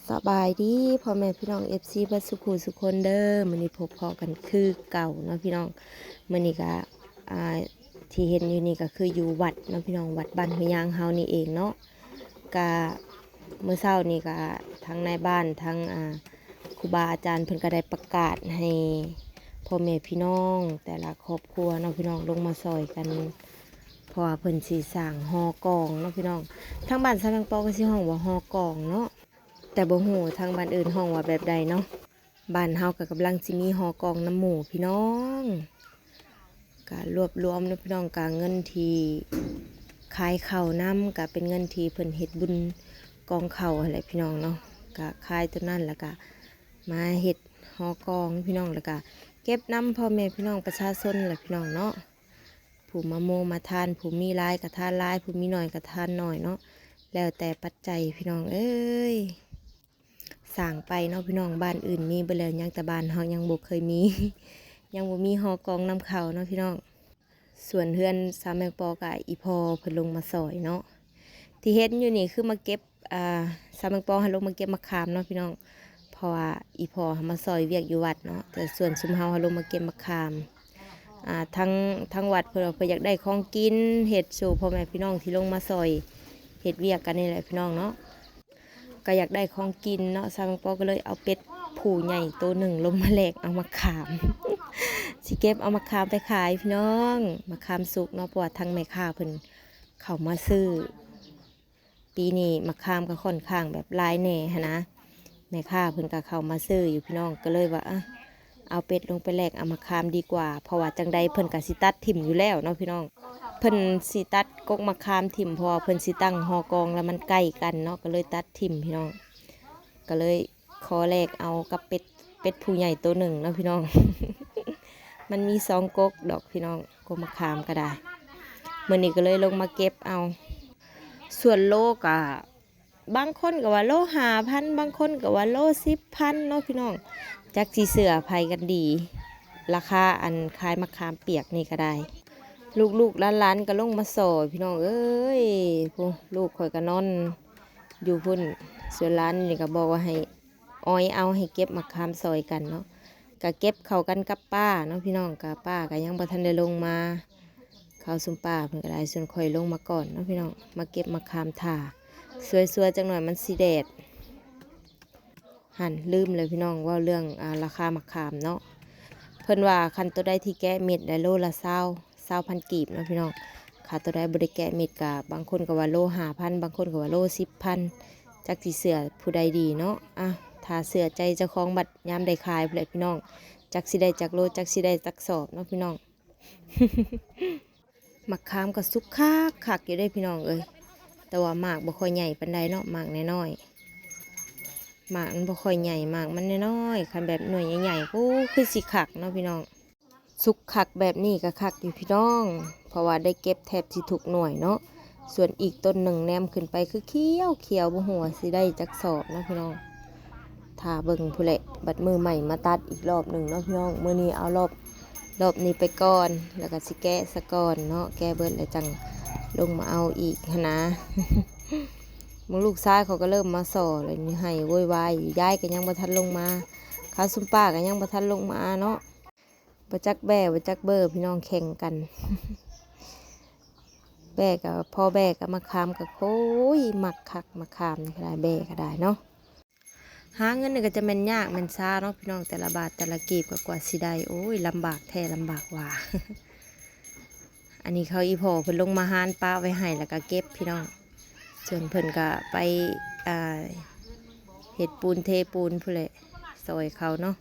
ສະບາຍດີພໍ່ແມ່ພີ່ນ້ອງ ເອັຟຊີ ເບິດສູ່ຜູ້ສູ່ຄົນເດີ. ມື້ນີ້ພົບພໍ້ກັນຄືເກົ່າເນາະພີ່ນ້ອງ. ມື້ນີ້ກະ ອ່າ ທີ່ເຫັນຢູ່ນີ້ກະຄືຢູ່ວັດເນາະພີ່ນ້ອງ ວັດບ້ານຫ້ວຍຍາງເຮົານີ້ເອງເນາະ. ກະມື້ເຊົ້ານີ້ກະທາງນາຍບ້ານ ທາງ ອ່າ ຄູບາອາຈານເພິ່ນກະໄດ້ປະກາດໃຫ້ພໍ່ແມ່ພີ່ນ້ອງແຕ່ລະຄອບຄົວເນາະພີ່ນ້ອງ ລົງມາຊ່ອຍກັນ ເພາະວ່າເພິ່ນຊິສ້າງຫໍກອງເນາະພີ່ນ້ອງ. ທາງບ້ານຊາວແມງປອກະຊິຮ້ອງວ່າຫໍກອງເນາະ ແຕ່ບໍ່ຮູ້ທາງບ້ານອື່ນຮ້ອງວ່າແບບໃດເນາະ. ບ້ານເຮົາກະກຳລັງຊິມີຫໍກອງນຳໝູ່ພີ່ນ້ອງ. ກະລວບລວມເນາະພີ່ນ້ອງ ກະເງິນທີ່ຂາຍເຂົ້ານຳ ກະເປັນເງິນທີ່ເພິ່ນເຮັດບຸນກອງເຂົ້າຫັ້ນແຫຼະພີ່ນ້ອງເນາະ. ກະຂາຍໂຕນັ້ນລະກະມາເຮັດຫໍກອງພີ່ນ້ອງ ລະກະເກັບນຳພໍ່ແມ່ພີ່ນ້ອງປະຊາຊົນແຫຼະພີ່ນ້ອງເນາະ. ຜູ້ມາໂມມາທານ ຜູ້ມີຫຼາຍກະທານຫຼາຍ ຜູ້ມີໜ້ອຍກະທານໜ້ອຍເນາະ ແລ້ວແຕ່ປັດໄຈພີ່ນ້ອງເອີຍ. ສ້າງໄປເນາະພີ່ນ້ອງ ບ້ານອື່ນມີເບິດແລ້ວ ຍັງແຕ່ບ້ານເຮົາຍັງບໍ່ເຄີຍມີ ຍັງບໍ່ມີຫໍກອງນຳເຂົ້າເນາະພີ່ນ້ອງ. ສ່ວນເຮືອນຊາວແມງປອກະອີ່ພໍ່ເພິ່ນລົງມາຊ່ອຍເນາະ. ທີ່ເຫັນຢູ່ນີ້ຄືມາເກັບ ອ່າ ຊາວແມງປອກຫັ້ນລົງມາເກັບໝາກຂາມເນາະພີ່ນ້ອງ ເພາະວ່າອີ່ພໍ່ຫັ້ນມາຊ່ອຍວຽກຢູ່ວັດເນາະ ແຕ່ສ່ວນຊຸມເຮົາຫັ້ນລົງມາເກັບໝາກຂາມ. ອ່າ ທາງ ທາງວັດເພິ່ນວ່າເພິ່ນຢາກໄດ້ຂອງກິນເຮັດສູ່ພໍ່ແມ່ພີ່ນ້ອງທີ່ລົງມາຊ່ອຍເຮັດວຽກກັນນີ້ແຫຼະພີ່ນ້ອງເນາະ. ກະຢາກໄດ້ຂອງກິນເນາະ ຊາວແມງປອກະເລີຍເອົາເປັດຜູ້ໃຫຍ່ໂຕໜຶ່ງລົງມາແລກເອົາໝາກຂາມ ຊິເກັບເອົາໝາກຂາມໄປຂາຍພີ່ນ້ອງ ໝາກຂາມສຸກເນາະ ເພາະວ່າທາງແມ່ຄ້າເພິ່ນເຂົ້າມາຊື້. ປີນີ້ໝາກຂາມກະຂ້ອນຂ້າງແບບຫຼາຍແດ່ຫັ້ນນະ ແມ່ຄ້າເພິ່ນກະເຂົ້າມາຊື້ຢູ່ພີ່ນ້ອງ ກະເລີຍວ່າ ອະ ເອົາເປັດລົງໄປແລກເອົາໝາກຂາມດີກວ່າ ເພາະວ່າຈັ່ງໃດເພິ່ນກະຊິຕັດຖິ້ມຢູ່ແລ້ວເນາະພີ່ນ້ອງ. ເພິ່ນຊິຕັດກົກໝາກຂາມຖິ້ມ ເພາະວ່າເພິ່ນຊິຕັ້ງຫໍກອງ ລະມັນໃກ້ກັນເນາະ ກະເລີຍຕັດຖິ້ມພີ່ນ້ອງ. ກະເລີຍຂໍແລກເອົາກັບເປັດ ເປັດຜູ້ໃຫຍ່ໂຕໜຶ່ງເນາະພີ່ນ້ອງ ມັນມີສອງກົກດອກພີ່ນ້ອງ ກົກໝາກຂາມກະໄດ້. ມື້ນີ້ກະເລີຍລົງມາເກັບເອົາ ສ່ວນໂລກະ ບາງຄົນກະວ່າໂລຫ້າພັນ ບາງຄົນກະວ່າໂລສິບພັນເນາະພີ່ນ້ອງ ຈັກຊິເຊື່ອໃຜກັນດີ. ລາຄາອັນຂາຍໝາກຂາມປຽກນີ້ກະໄດ້ ລູກໆຫຼານໆກະລົງມາຊ່ອຍພີ່ນ້ອງເອີຍ. ຜູ້ ລູກຂ້ອຍກະນອນຢູ່ພຸ້ນ ສ່ວນຫຼານນີ້ກະບອກວ່າໃຫ້ ອ້ອຍເອົາໃຫ້ເກັບໝາກຂາມຊ່ອຍກັນເນາະ ກະເກັບເຂົ້າກັນກັບປ້າເນາະພີ່ນ້ອງ. ກະປ້າກະຍັງບໍ່ທັນໄດ້ລົງມາ ເຂົາຊຸມປ້າເພິ່ນກະໄດ້ ສ່ວນຂ້ອຍລົງມາກ່ອນເນາະພີ່ນ້ອງ ມາເກັບໝາກຂາມຖ້າ ສວຍໆຈັກໜ້ອຍມັນຊິແດດ. ຫັ້ນ ລືມແລ້ວພີ່ນ້ອງ ເວົ້າເລື່ອງ ອາ ລາຄາໝາກຂາມເນາະ ເພິ່ນວ່າຄັນໂຕໃດທີ່ແກະເມັດໄດ້ໂລລະຊາວ ຊາວພັນກີບເນາະພີ່ນ້ອງ. ຄັນໂຕໃດບໍ່ໄດ້ແກະເມັດກະ ບາງຄົນກະວ່າໂລຫ້າພັນ ບາງຄົນກະວ່າໂລສິບພັນ ຈັກຊິເຊື່ອຜູ້ໃດດີເນາະ. ອາ ຖ້າເຊື່ອໃຈເຈົ້າຂອງບັດຍາມໄດ້ຂາຍພຸ້ນແຫຼະພີ່ນ້ອງ ຈັກຊິໄດ້ຈັກໂລ ຈັກຊິໄດ້ຈັກສອບເນາະພີ່ນ້ອງ. ໝາກຂາມກະສຸກຄັກຄັກຢູ່ເດ້ພີ່ນ້ອງເອີຍ ແຕ່ວ່າໝາກບໍ່ຄ່ອຍໃຫຍ່ປານໃດເນາະ ໝາກນ້ອຍໆ ໝາກມັນບໍ່ຄ່ອຍໃຫຍ່ ໝາກມັນນ້ອຍໆ. ຄັນແບບໜ່ວຍໃຫຍ່ໆ ໂອ້ ຄືຊິຄັກເນາະພີ່ນ້ອງ. ສຸກຄັກແບບນີ້ກະຄັກຢູ່ພີ່ນ້ອງ ເພາະວ່າໄດ້ເກັບແທບຊິທຸກໜ່ວຍເນາະ. ສ່ວນອີກຕົ້ນໜຶ່ງແນມຂຶ້ນໄປຄືຂຽວໆ ບໍ່ຮູ້ວ່າຊິໄດ້ຈັກສອບເນາະພີ່ນ້ອງ. ຖ້າເບິ່ງພຸ້ນແຫຼະ ບັດມື້ໃໝ່ມາຕັດອີກລອບໜຶ່ງເນາະພີ່ນ້ອງ. ມື້ນີ້ເອົາລອບ ລອບນີ້ໄປກ່ອນ ລະກະຊິແກະສາກ່ອນເນາະ ແກະເບິດລະຈັ່ງລົງມາເອົາອີກຫັ້ນນາ. ເບິ່ງລູກຊາຍເຂົາກະເລີ່ມມາສໍ່ລະນີ້ ໄຫ້ໂວຍວາຍຢູ່ ຍາຍກະຍັງບໍ່ທັນລົງມາ ເຂົາຊຸມປ້າກະຍັງບໍ່ທັນລົງມາເນາະ. ບໍ່ຈັກແບ້ບໍ່ຈັກເບີ ພີ່ນ້ອງແຂ່ງກັນ ແບ້ກະພໍແບ້ກະ ໝາກຂາມກະ ໂອ້ຍ ມັກຄັກ ໝາກຂາມນີ້ກະໄດ້ ແບ້ກະໄດ້ເນາະ. ຫາເງິນນີ້ກະຈະແມ່ນຍາກແມ່ນຊາເນາະພີ່ນ້ອງ ແຕ່ລະບາດແຕ່ລະກີບກະກວ່າຊິໄດ້ ໂອ້ຍ ລຳບາກແທ້ລຳບາກວ່າ. ອັນນີ້ເຂົາ ອີ່ພໍ່ເພິ່ນລົງມາຫານປະໄວ້ໃຫ້ ລະກະເກັບພີ່ນ້ອງ ສ່ວນເພິ່ນກະໄປ ອ່າ ເຮັດປູນເທປູນພຸ້ນແຫຼະ ຊ່ອຍເຂົາເນາະ.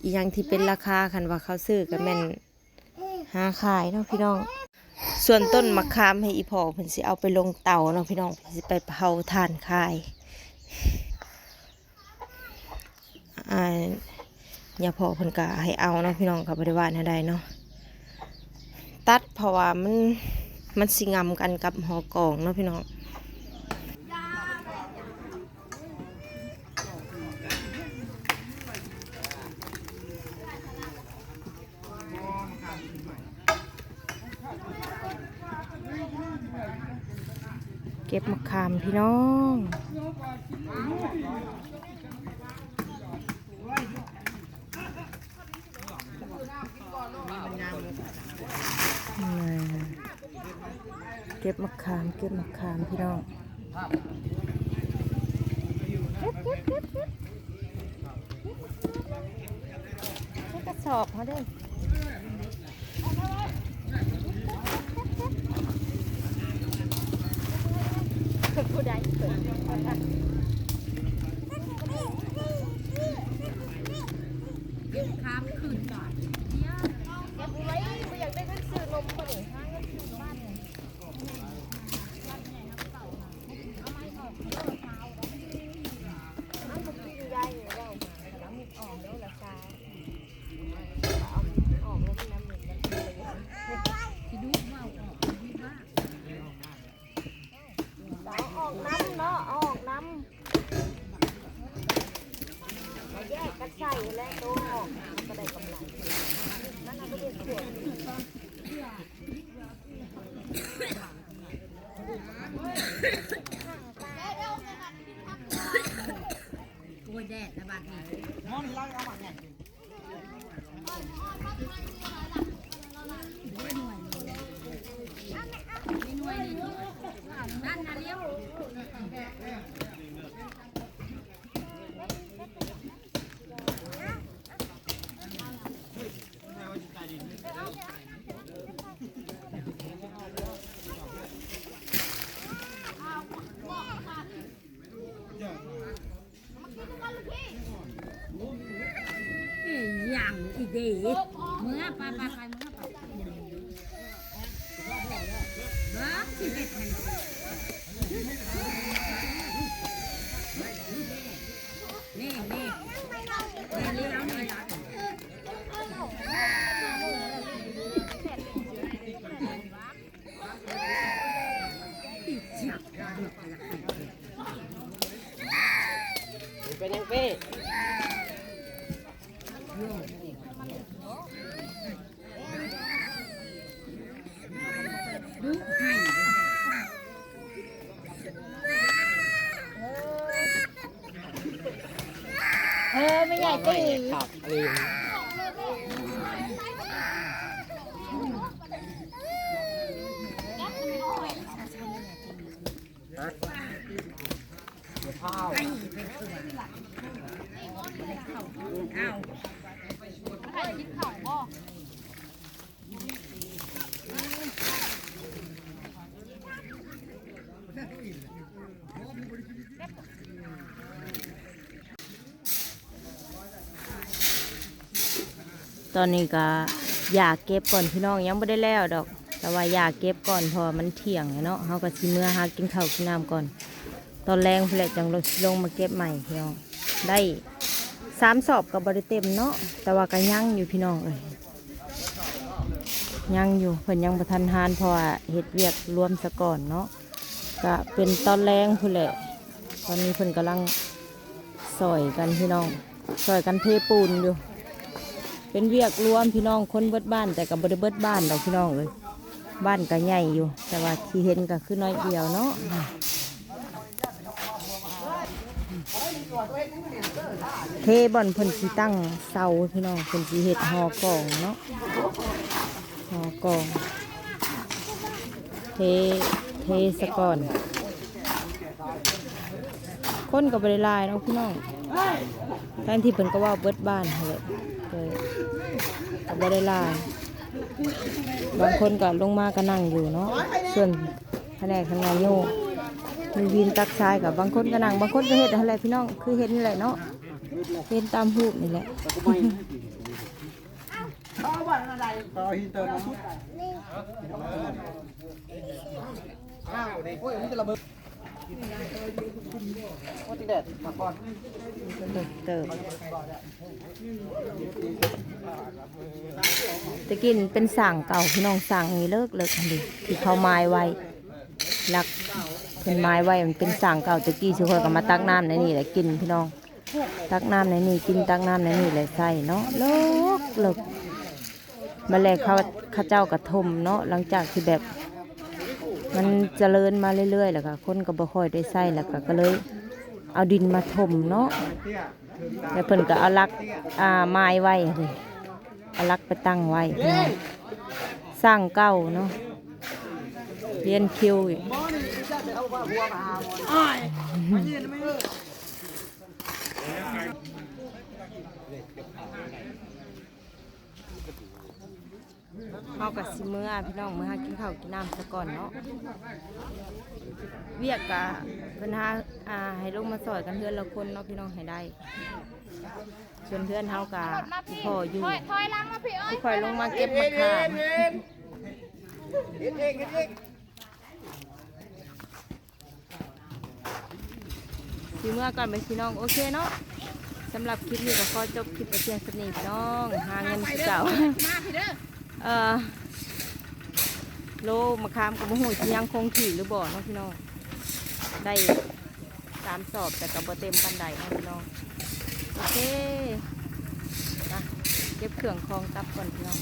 ອີ່ຫຍັງທີ່ເປັນລາຄາ ຄັນວ່າເຂົາຊື້ກະແມ່ນຫາຂາຍເນາະພີ່ນ້ອງ. ສ່ວນຕົ້ນໝາກຂາມໃຫ້ອີ່ພໍ່ເພິ່ນຊິເອົາໄປລົງເຕົາເນາະພີ່ນ້ອງ ເພິ່ນຊິໄປເຜົາຖ່ານຂາຍ. ອ່າ ຍາພໍ່ເພິ່ນກະໃຫ້ເອົາເນາະພີ່ນ້ອງ ກະບໍ່ໄດ້ວ່າແນວໃດເນາະ. ຕັດເພາະວ່າມັນ ມັນຊິງຳກັນກັບຫໍກອງເນາະພີ່ນ້ອງ. ເກັບໝາກຂາມພີ່ນ້ອງ ເກັບໝາກຂາມ ເກັບໝາກຂາມພີ່ນ້ອງ ເກັບ ເກັບ ເກັບ ເກັບ ໃສ່ກະສອບເຮົາເດີ້ ຜູ້ໃດເປີດ ເກັບຂາມຂຶ້ນ ເກັບໄວ້ ບໍ່ຢາກໄດ້ເງິນຊື້ນົມບໍ່ນີ້ ຫາເງິນຊື້ບ້ານນີ້ ເອົາອອກນຳເນາະ ເອົາອອກນຳ ມາແຍກກັນໃສ່ແຫຼະ ໂຕອອກ ມັນກໍໄດ້ກຳໄລ ນັ້ນເຮົາກໍເຮັດຂວດ ໂອ້ຍ ແດດລະບາດນີ້ ອີ່ຫຍັງອີເດ ເມືອ ໄປ ໄປ ໄປ ເມືອ ໄປ ເບິ່ງຊິເຮັດໃຫ້ ນີ້ ນີ້ ນີ້ ນີ້ ນີ້ ເປັນຫຍັງເປ້? ເອີ ແມ່ໃຫຍ່ຕີ ຄັກອີ່ຫຼີ. ຕອນນີ້ກໍຢາເກັບກ່ອນພີ່ນ້ອງ ຍັງບໍ່ໄດ້ແລ້ວດອກ ແຕ່ວ່າຢາເກັບກ່ອນ ເພາະວ່າມັນທ່ຽງແລ້ວເນາະ ເຮົາກໍຊິເມືອຫາກິນເຂົ້າກິນນ້ຳກ່ອນ ຕອນແລງພຸ້ນແຫຼະ ຈັ່ງລົງ ຊິລົງມາເກັບໃໝ່ພີ່ນ້ອງ ໄດ້ສາມສອບກໍບໍ່ໄດ້ເຕັມເນາະ ແຕ່ວ່າກໍຍັງຢູ່ພີ່ນ້ອງເອີຍ ຍັງຢູ່ ເພິ່ນຍັງບໍ່ທັນຫານ ເພາະວ່າເຮັດວຽກລວມສາກ່ອນເນາະ ກະເປັນຕອນແລງພຸ້ນແຫຼະ ຕອນນີ້ເພິ່ນກຳລັງຊ່ອຍກັນພີ່ນ້ອງ ຊ່ອຍກັນເທປູນຢູ່ ເປັນວຽກລວມພີ່ນ້ອງ ຄົນເບິດບ້ານ ແຕ່ກະບໍ່ໄດ້ເບິດບ້ານດອກພີ່ນ້ອງເອີຍ ບ້ານກະໃຫຍ່ຢູ່ ແຕ່ວ່າທີ່ເຫັນກະຄືໜ້ອຍດຽວເນາະ ເທບ່ອນເພິ່ນຊິຕັ້ງເສົາພີ່ນ້ອງ ເພິ່ນຊິເຮັດຫໍກອງເນາະ ຫໍກອງ ເທ ເທສາກ່ອນ ຄົນກໍບໍ່ໄດ້ຫຼາຍເນາະພີ່ນ້ອງ ແທນທີ່ເພິ່ນກໍເວົ້າເບິດບ້ານຫັ້ນແຫຼະ ກໍບໍ່ໄດ້ຫຼາຍ ບາງຄົນກໍລົງມາກໍນັ່ງຢູ່ເນາະ ສ່ວນ ພະແນກທາງນາໂຍກ ມີວິນຕັກຊາຍ ກໍບາງຄົນກໍນັ່ງ ບາງຄົນກໍເຮັດຫັ້ນແຫຼະພີ່ນ້ອງ ຄືເຫັນຫັ້ນແຫຼະເນາະ ເຫັນຕາມຮູບນີ້ແຫຼະ ເຕີບ ແຕ່ກີ້ເປັນສ້າງເກົ່າພີ່ນ້ອງ ສ້າງນີ້ເລິກໆຫັ້ນເດ ທີ່ເຂົາໝາຍໄວ້ ຫຼັກເພິ່ນໝາຍໄວ້ ມັນເປັນສ້າງເກົ່າ ແຕ່ກີ້ຊຸມຂ້ອຍກໍມາຕັກນ້ຳໃນນີ້ແຫຼະກິນພີ່ນ້ອງ ຕັກນ້ຳໃນນີ້ກິນ ຕັກນ້ຳໃນນີ້ແຫຼະໃຊ້ເນາະ ເລິກໆ ບາດແລ້ວເຂົາ ເຂົາເຈົ້າກໍຖົມເນາະ ຫຼັງຈາກທີ່ແບບ ມັນຈະເລີນມາເລື້ອຍໆ ແລ້ວກໍຄົນກໍບໍ່ຄ່ອຍໄດ້ໃຊ້ ແລ້ວກໍ ກໍເລີຍເອົາດິນມາຖົມເນາະ ແລ້ວເພິ່ນກໍເອົາຫຼັກ ອ່າ ໝາຍໄວ້ເດ້ ເອົາຫຼັກໄປຕັ້ງໄວ້ ສ້າງເກົ່າເນາະ ລຽນຄິວອີກ. ເຮົາກໍຊິເມືອ ພີ່ນ້ອງ ເມືອຫາກິນເຂົ້າກິນນ້ຳສາກ່ອນເນາະ ວຽກກະເພິ່ນຫາ ອ່າ ໃຫ້ລົງມາຊ່ອຍກັນເຮືອນລະຄົນເນາະ ພີ່ນ້ອງ ໃຫ້ໄດ້ ສ່ວນເຮືອນເຮົາກະພໍຢູ່ ຖອຍ ຖອຍຫຼັງມາພີ່ເອີຍ ຄ່ອຍລົງມາເກັບໝາກຂາມ. ຊິເມືອກ່ອນໄປພີ່ນ້ອງ ໂອເຄເນາະ ສຳລັບຄລິບນີ້ກໍຂໍຈົບຄລິບໄປພຽງສ່ຳນີ້ພີ່ນ້ອງ ຫາເງິນຄືເກົ່າ ມາພີ່ເດີ ເອີ ໂລໝາກຂາມກໍບໍ່ຮູ້ຊິຍັງຄົງທີ່ຫຼືບໍ່ເນາະພີ່ນ້ອງ ໄດ້ສາມສອບ ແຕ່ກໍບໍ່ເຕັມປານໃດເນາະພີ່ນ້ອງ ໂອເຄ ມາເກັບເຄື່ອງຂອງກັບກ່ອນພີ່ນ້ອງ.